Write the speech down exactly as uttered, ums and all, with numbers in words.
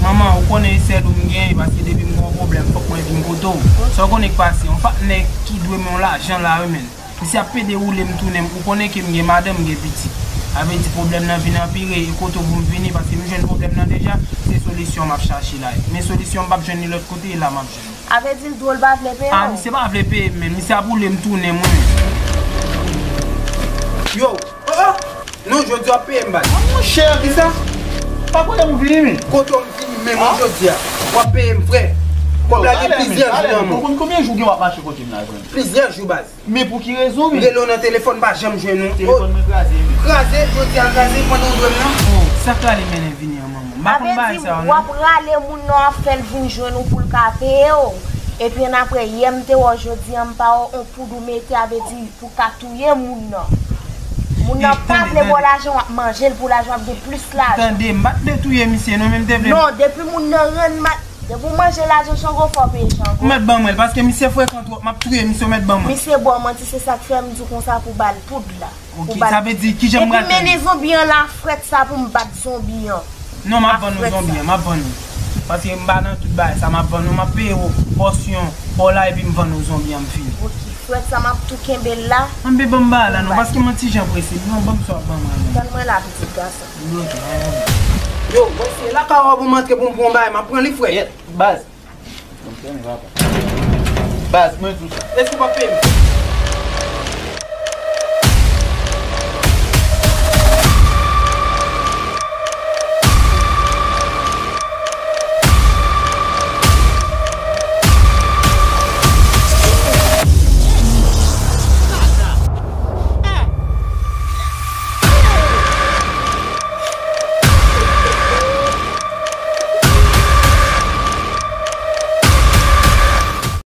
Manman, ou konnen e sèl ou m genyen, paske depi m gen yon pwoblèm, fòk mwen vin kote w. Sa w konnen k pase, yon patnè ki dwe m yon lajan la, wi, menn. Misye ap pede woule m tounen m, ou konnen ke m gen madanm, m gen pitit. Sa vle di pwoblèm nan vin anpire, e kote w pou m vini, paske m jwenn pwoblèm nan deja, se solisyon m ap chache la. Men solisyon m p ap jwenn li lòt kote, e la m ap jwenn. Sa vle di l dwòl pa vle peye w? Ah, misye pa vle peye m, menn. Misye ap woule m tounen m, wi, menn. Yo, oh, oh! Non, jodi a w ap peye m, baz. Monchè, kisa? Pa kote m vini, men. Kote w m vini menm jodi a? W ap peye m, frè. Kòb la gen plizyè jou nan men w. Ou konn konbyen jou gen w ap mache kote m la, jwenn? Plizyè jou, baz. Men pou ki rezon, men? M rele w nan telefòn, m pa janm jwenn ou. Telefòn mwen kraze, men. Kraze, jodi a l kraze, pandan w dwe m nan. Oh, sa k rale mennen vini an, manman? M pa konn bagay sa yo, non. W ap rale moun nan, w ap fè l vin jwenn ou pou l ka peye w. Epi annapre, yè m te wè w, jodi a m pa wè w, on poud ou mete, sa vle di pou w ka touye moun nan. Moun nan pa vle ba w lajan, w ap manje l pou lajan, w ap gen plis lajan. Tande, m pa t vle touye misye, non, men m te vle. Non, depi moun nan rann ma-, depi w manje lajan Chango, fò w peye Chango. Ou mèt ban mwen l, paske misye frekan twòp, m ap touye misye, ou mèt ban mwen l. Misye ba w manti, se sa k fè m di w konsa pou w ba l poud la. Ok, sa vle di, kijan m pral fè? Epi mennen zonbi an la frèt sa pou m bat zonbi an. Non, m ap vann ou zonbi an, m ap vann ou. Paske m pa nan tout bagay sa, m ap vann ou, m ap peye w pòsyon pa w la, epi m vann ou zonbi an, m fini. Ok, frèt sa, m ap tou kenbe l la. Anben, ban m bagay la, non, paske m yon ti jan prese, non, ban m sa w ap ban mwen, non. Tann mwen la, pitit gason. Ok, anben. Yo, mwen se lakay w pou m antre pou m pran yon bagay, m ap pran li, frè. Yè, baz. Donk, tande, papa. Baz, mwen di w sa. Èske w p ap peye m?